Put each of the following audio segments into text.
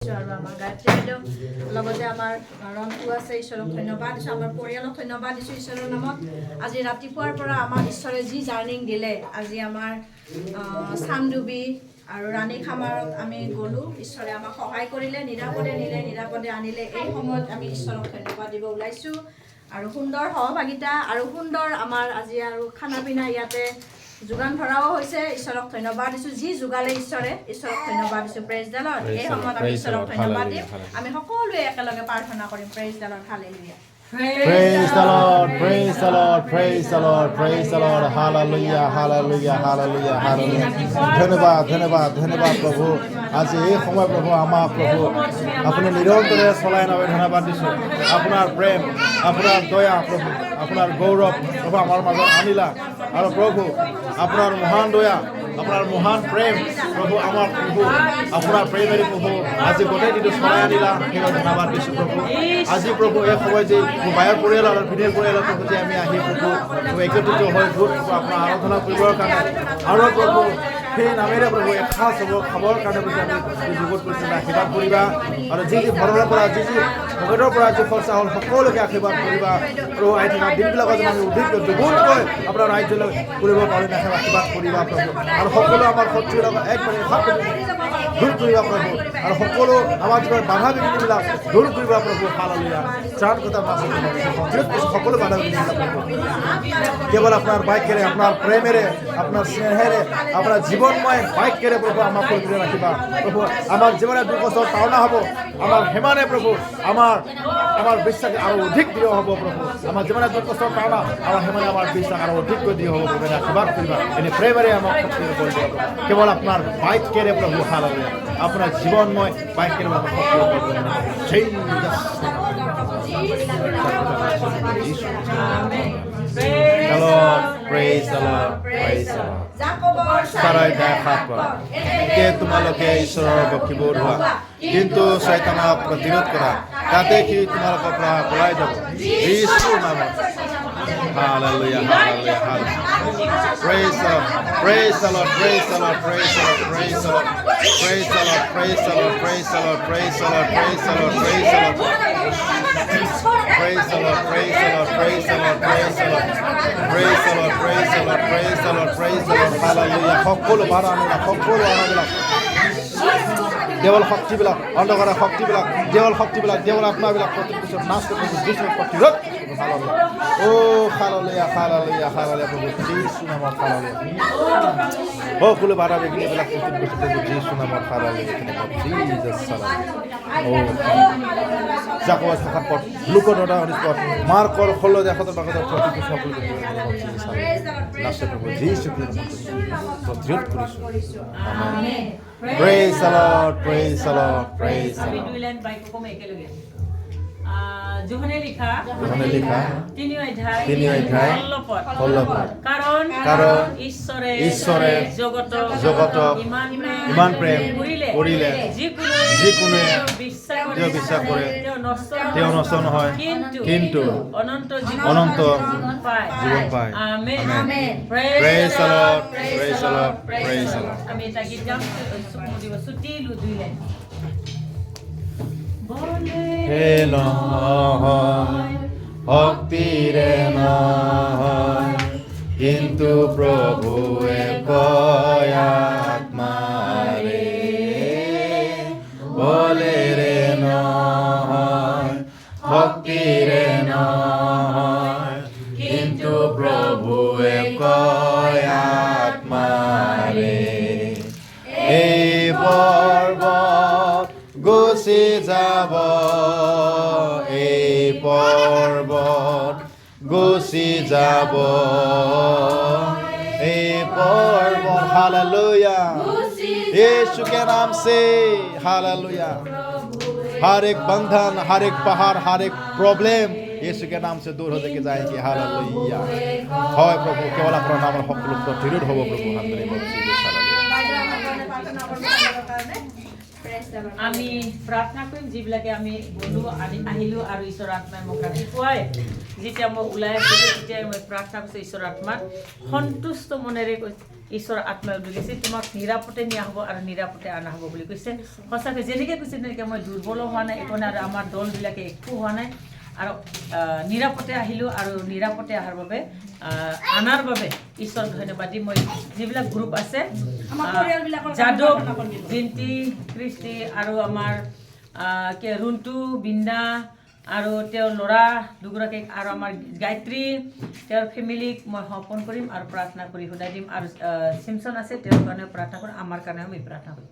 আৰু আমাৰ গায়ত্ৰী বাইদেউ, লগতে আমাৰ ৰন্তু আছে। ঈশ্বৰক ধন্যবাদ দিছোঁ, আমাৰ পৰিয়ালক ধন্যবাদ দিছোঁ ঈশ্বৰৰ নামত। আজি ৰাতিপুৱাৰ পৰা আমাক ঈশ্বৰে যি জাৰ্ণিং দিলে, আজি আমাৰ চান্দুবি আৰু ৰাণী খামাৰত আমি গ'লোঁ। ঈশ্বৰে আমাক সহায় কৰিলে, নিৰাপদে নিলে, নিৰাপদে আনিলে। এই সময়ত আমি ঈশ্বৰক ধন্যবাদ দিব ওলাইছোঁ। আৰু সুন্দৰ সহভাগিতা আৰু সুন্দৰ আমাৰ আজি আৰু খানা পিনা ইয়াতে যোগান ধৰাও হৈছে। ঈশ্বৰক ধন্যবাদ দিছোঁ। যি যোগালে ঈশ্বৰে, ঈশ্বৰক ধন্যবাদ দিছোঁ। Praise the lord. এই সময়ত আমি ঈশ্বৰক ধন্যবাদ দিম। আমি সকলোৱে একেলগে প্ৰাৰ্থনা কৰিম। Praise the lord, hallelujah. Praise the Lord, praise the Lord, praise the Lord, praise the Lord. Hallelujah, hallelujah, hallelujah, hallelujah. ধন্যবাদ, ধন্যবাদ, ধন্যবাদ প্ৰভু। আজি এই সময় প্ৰভু, আমাক প্ৰভু আপুনি নিৰন্তৰে চলাই নামে ধন্যবাদ দিছোঁ। আপোনাৰ প্ৰেম, আপোনাৰ দয়া প্ৰভু, আপোনাৰ গৌৰৱ প্ৰভু আমাৰ মাজত আনিলা। আৰু প্ৰভু, আপোনাৰ মহান দয়া, আপোনাৰ মহান প্ৰেম প্ৰভু, আমাক প্ৰভু আপোনাৰ প্ৰেমেৰে প্ৰভু আজি গোটেই দিনটো চলাই আনিলা, সেইবাবে ধন্যবাদ দিছোঁ প্ৰভু। আজি প্ৰভু, এই সময় যে মোৰ বায়ৰ পৰিয়াল আৰু ভিনীৰ পৰিয়ালৰ প্ৰভু যে আমি আহি প্ৰভু একত্ৰিত হৈ গোট প্ৰভু আপোনাৰ আৰাধনা কৰিবৰ কাৰণে আৰু প্ৰভু সেই নামেৰে প্ৰভু এসাঁজ হ'ব খাবৰ কাৰণে প্ৰভু আমি যুগত কৰিছোঁ, আশীৰ্বাদ কৰিবা। আৰু যি যি ঘৰৰ পৰা, যি যি পকেটৰ পৰা যি খৰচা হ'ল, সকলোকে আশীৰ্বাদ কৰিবা। আৰু আহি থকা দিনবিলাকত যেন আমি অধিক দুগুণকৈ আপোনাৰ ৰাজ্যলৈ কৰিব পাৰোঁ, আশীৰ্বাদ কৰিবা প্ৰভু। আৰু সকলো আমাৰ শত্ৰুবিলাকক একবাৰে এসাঁজ দূৰ কৰিবা প্ৰভু। আৰু সকলো আমাৰ জীৱনৰ বাধা বিঘিনিবিলাক দূৰ কৰিবা প্ৰভু। হালেলুয়া। ত্ৰাণকৰ্তাৰ মাজত সকলো বাধা বিঘিনিবিলাক প্ৰভু কেৱল আপোনাৰ বাক্যেৰে, আপোনাৰ প্ৰেমেৰে, আপোনাৰ স্নেহেৰে, আপোনাৰ জীৱনময় বাক্যেৰে প্ৰভু আমাক কৰি ৰাখিবা প্ৰভু। আমাৰ জীৱনে দুখ কষ্ট তাড়না হ'ব, আমাৰ সিমানে প্ৰভু আমাৰ আমাৰ বিশ্বাস আৰু অধিক দৃঢ় হ'ব প্ৰভু। আমাৰ জীৱনে দুখ কষ্ট তাড়না, আমাৰ সিমানে আমাৰ বিশ্বাস আৰু অধিককৈ দৃঢ় হ'ব প্ৰভু। এনে আশীৰ্বাদ কৰিবা, এনে প্ৰেমেৰে আমাক শক্তি কৰি দিব কেৱল আপোনাৰ বাক্যেৰে প্ৰভু। হালেলুয়া। আপোনাৰ জীৱনময় বাক্যেৰে আমাক শক্তি কৰিব। The Lord, praise the Lord, praise the Lord. 4 অধ্যায় 7 পদ। এতিয়া তোমালোকে ঈশ্বৰৰ বশীভূত হোৱা, কিন্তু চয়তানক প্ৰতিৰোধ কৰা, তাতে সি তোমালোকৰ পৰা পলাই যাব। যীশুৰ নামত। Hallelujah, hallelujah, hallelujah. Praise the Lord, praise the Lord, praise the Lord, praise the Lord, praise the Lord, praise the Lord, praise the Lord, praise the Lord, praise the Lord, praise the Lord, praise the Lord. Praise the Lord, praise the Lord, praise the Lord, praise the Lord, praise the Lord, praise the Lord, praise the Lord, praise the Lord, hallelujah. সকলো বাধা আনিবিলাক, সকলো আনাবিলাক, দেৱল শক্তিবিলাক, অন্ধকাৰৰ শক্তিবিলাক, দেৱল শক্তিবিলাক, দেৱল আত্মাবিলাক প্ৰতি পিছত নাশ কৰিব যীশুৰ প্ৰতিৰোধ। হালেলুয়া। অ' হালেলুয়া, হালেলুয়া, হালেলুয়া। প্ৰভু যীশু নামত হালেলুয়া। সকলো বাধা বিঘিনিবিলাক প্ৰতিৰোধ কৰিছোঁ প্ৰভু যীশু নামত। Hallelujah, Jesus. অ' জাকব 7 পদ, লূকৰ 9 19 পদ, মাৰ্কৰ 16 17 প্ৰতিৰোধ সকলো নাচে প্ৰভু যীশু প্ৰতিৰোধ কৰিছোঁ। আমেন। Praise the Lord, praise the Lord, praise the আমি Lord. দুই লাইন বাক্য কম একেলগে। যোহনে লিখা যোহনে লিখা 3 অধ্যায় 3 অধ্যায় 16 পদ। 16 পদ। কাৰণ কাৰণ ঈশ্বৰে ঈশ্বৰে জগতক জগতক ইমান প্ৰেম ইমান প্ৰেম কৰিলে কৰিলে যিকোনোৱে যিকোনোৱে তেওঁ বিশ্বাস কৰে তেওঁ বিশ্বাস কৰে তেওঁ নষ্ট তেওঁ নষ্ট নহয়, কিন্তু কিন্তু অনন্ত জীৱন অনন্ত পায়। জীৱন পায়। আমেন। আমেন। Praise the Lord, praise the Lord, praise the Lord. আমি এটা গীত গাম, চকু দিব ছুটি দুই লাইন বলে হে নহয়, শক্তিৰে নহয়, কিন্তু প্ৰভুৱে কয় আত্মাৰে। বলেৰে নহয়, শক্তিৰে নহয়, কিন্তু প্ৰভুৱে কয় আত্মাৰে। এই পৰ্বত গুচি যাব, এই পৰ্বত গুচি যাব, এই পৰ্বত। हालेलुया। यीशु के नाम से हालेलुया। हर एक बंधन, हर एक पहाड़, हर एक प्रॉब्लम यीशु के नाम से दूर होते के जाएंगे। हालेलुया। হয় প্ৰভু, কেৱল আপোনাৰ নামৰ সকলো প্ৰতিৰোধ হ'ব প্ৰভু। হাত। বাইদেউ আমাৰ কাৰণে প্ৰাৰ্থনা কৰিব কাৰণে। Praise the আমি প্ৰাৰ্থনা কৰিম। যিবিলাকে আমি গ'লো, আনি আহিলোঁ আৰু ঈশ্বৰৰ আত্মাই মোক ৰাতিপুৱাই যেতিয়া মই ওলাই আছিলোঁ, তেতিয়াই মই প্ৰাৰ্থনা কৰিছোঁ ঈশ্বৰৰ আত্মাত সন্তুষ্ট মনেৰে। ঈশ্বৰ আত্মাই বুলি কৈছে, তোমাক নিৰাপদে নিয়া হ'ব আৰু নিৰাপদে অনা হ'ব বুলি কৈছে। সঁচাকৈ যেনেকৈ কৈছে তেনেকৈ মই দুৰ্বলো হোৱা নাই, একো নাই আৰু আমাৰ দলবিলাকে একো হোৱা নাই আৰু নিৰাপদে আহিলোঁ। আৰু নিৰাপদে অহাৰ বাবে, আনাৰ বাবে ঈশ্বৰক ধন্যবাদ দি মই যিবিলাক গ্ৰুপ আছে, আমাৰ পৰিয়ালবিলাকৰ কাৰণে যাদৱ, প্ৰাৰ্থনা কৰিলোঁ। জিন্তি, কৃষ্টি আৰু আমাৰ কি ৰুণ্টু, বৃন্দা আৰু তেওঁৰ ল'ৰা দুগৰাকীক আৰু আমাৰ গায়ত্ৰী, তেওঁৰ ফেমিলিক মই সমৰ্পণ কৰিম আৰু প্ৰাৰ্থনা কৰি শুনাই দিম। আৰু চিমচন আছে, তেওঁৰ কাৰণেও প্ৰাৰ্থনা কৰিম, আমাৰ কাৰণেও আমি প্ৰাৰ্থনা কৰিম।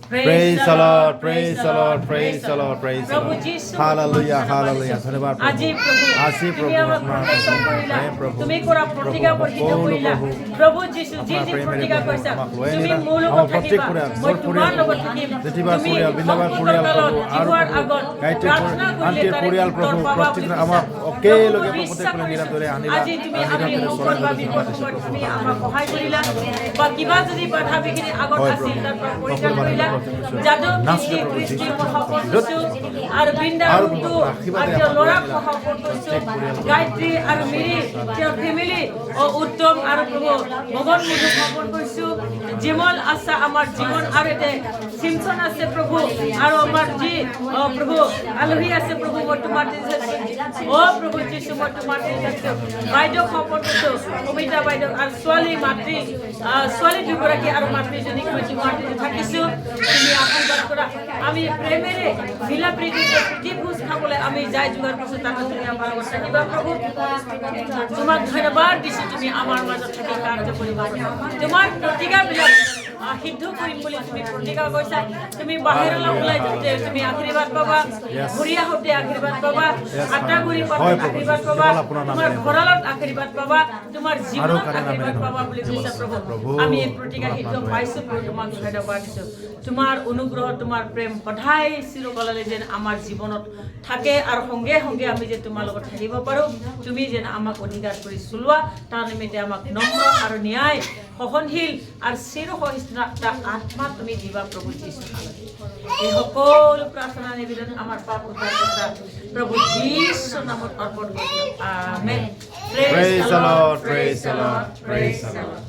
Praise the Lord, praise the Lord, praise the Lord, praise the প্ৰভু Lord. যীশু, Hallelujah, তোমাক hallelujah. ধন্যবাদ ধন্যবাদ দিছোঁ। আজি প্ৰভু। প্ৰভু, আজি তুমি প্ৰভু, আমাক আপোনাৰ প্ৰটেকশ্যন কৰিলা। প্ৰেম প্ৰভু, তুমি কৰা প্ৰতিজ্ঞাবোৰ প্ৰভু, সিদ্ধ সকলো কৰিলা। প্ৰভু, প্ৰভু যীশু, যি আপোনাৰ যি প্ৰেমেৰে প্ৰতিজ্ঞা প্ৰভু, কৰিছা, আমাক লৈ তুমি আনিলা। মোৰ আমাৰ লগত প্ৰত্যেক থাকিবা, পৰিয়াল, মই মোৰ তোমাৰ পৰিয়াল, লগত থাকিম। জেঠীবাৰ তুমি পৰিয়াল, বৃন্দাবাৰ সংকটৰ পৰিয়াল কালত প্ৰভু, আৰু যিহোৱাৰ প্ৰভু, আগত গায়ত্ৰী প্ৰাৰ্থনা কৰিলে আন্টিৰ তাৰে পৰিয়াল উত্তৰ প্ৰভু, পাবা প্ৰত্যেক বুলি আমাক কৈছা। একেলগে প্ৰভু, প্ৰত্যেক বিশ্বাস নিৰাপদে কৰিছোঁ। আনিলা। আজি তুমি আৰু আমি নিৰাপদে সংকট চলাই বা লৈ বিপদ মাতিছোঁ সময়ত প্ৰভু। তুমি আমাক সহায় কৰিলা বা কিবা যদি বাধা বিঘিনি আগত হয় আছিল, প্ৰভু। তাৰ পৰা পৰিত্ৰাণ সকলো বাধা কৰিলা। বিঘিনি যাদৱ, নাছিলে কৃষ্টি, প্ৰভু, কৃষ্টি যীশু মই সমৰ্পণ খ্ৰীষ্টৰ কৰিছোঁ আৰু বৃন্দা, আৰু ৰুণ্টু প্ৰভু, আশীৰ্বাদেৰে আৰু তেওঁৰ আমাক ল'ৰাক লৈ আনিলা। সমৰ্পণ কৰিছোঁ। প্ৰত্যেক পৰিয়াল প্ৰভু। গায়ত্ৰী আৰু মিৰি, তেওঁৰ ফেমিলি, উত্তম আৰু প্ৰভু মগন মধু সমৰ্পণ কৰিছোঁ। জিমল আছে আমাৰ জীৱন আৰু এতিয়া চিমচন আছে প্ৰভু আৰু আমাৰ যি প্ৰভু আলহী আছে প্ৰভু, মই তোমাৰ প্ৰভু যীশু, মই তোমাৰ থাকিছোঁ। বাইদেউক সমৰ্পণ কৰিছোঁ, কবিতা বাইদেউ আৰু ছোৱালী মাতৃ, ছোৱালী দুগৰাকী আৰু মাতৃজনীক মই তোমাৰ থাকিছোঁ। তুমি আশীৰ্বাদ কৰা। আমি প্ৰেমেৰে মিলা প্ৰীতিৰে প্ৰীতি ভোজ খাবলৈ আমি যাই যোগাৰ কৰিছোঁ, তাতে তুমি আমাৰ লগত থাকিবা প্ৰভু। তোমাক ধন্যবাদ দিছোঁ, তুমি আমাৰ মাজত থাকি কাৰ্য কৰিবা। তোমাৰ প্ৰতিজ্ঞাবিলাক সিদ্ধ কৰিম বুলি তুমি প্ৰতিজ্ঞা কৈছা। তুমি বাহিৰলৈ ওলাই যাওঁতে তুমি আশীৰ্বাদ পাবা, ঘূৰি আহোঁতে আশীৰ্বাদ পাবা, আটাগুৰি হয় পাতত প্ৰভু, আশীৰ্বাদ পাবা, কেৱল আপোনাৰ তোমাৰ নামেৰে। ভঁৰালত আশীৰ্বাদ পাবা, তোমাৰ জীৱনত কাৰো নামেৰে আশীৰ্বাদ নহয়। পাবা বুলি কৈছা প্ৰভু। প্ৰভু, আমি এই প্ৰতিজ্ঞা তোমাৰ সিদ্ধ নামেৰে। পাইছোঁ প্ৰভু, তোমাক ধন্যবাদ দিছোঁ। তোমাৰ অনুগ্ৰহ, তোমাৰ প্ৰেম সদায় চিৰকাললৈ যেন আমাৰ জীৱনত থাকে আৰু সংগে সংগে আমি যে তোমাৰ লগত থাকিব পাৰোঁ, তুমি যেন আমাক অধিকাৰ কৰি চলোৱা, তাৰ নিমিত্তে আমাক নম্ৰ আৰু ন্যায়, সহনশীল আৰু চিৰ সহিষ্ণুতা আত্মা তুমি দিবা প্ৰভু যীশু। এই সকলো প্ৰাৰ্থনা নিবেদন আমাৰ পাপ উদ্ধাৰকৰ্তা প্ৰভু যীশুৰ নামত অৰ্পণ কৰিছোঁ। আমেন। Praise the Lord, praise the Lord, praise the Lord.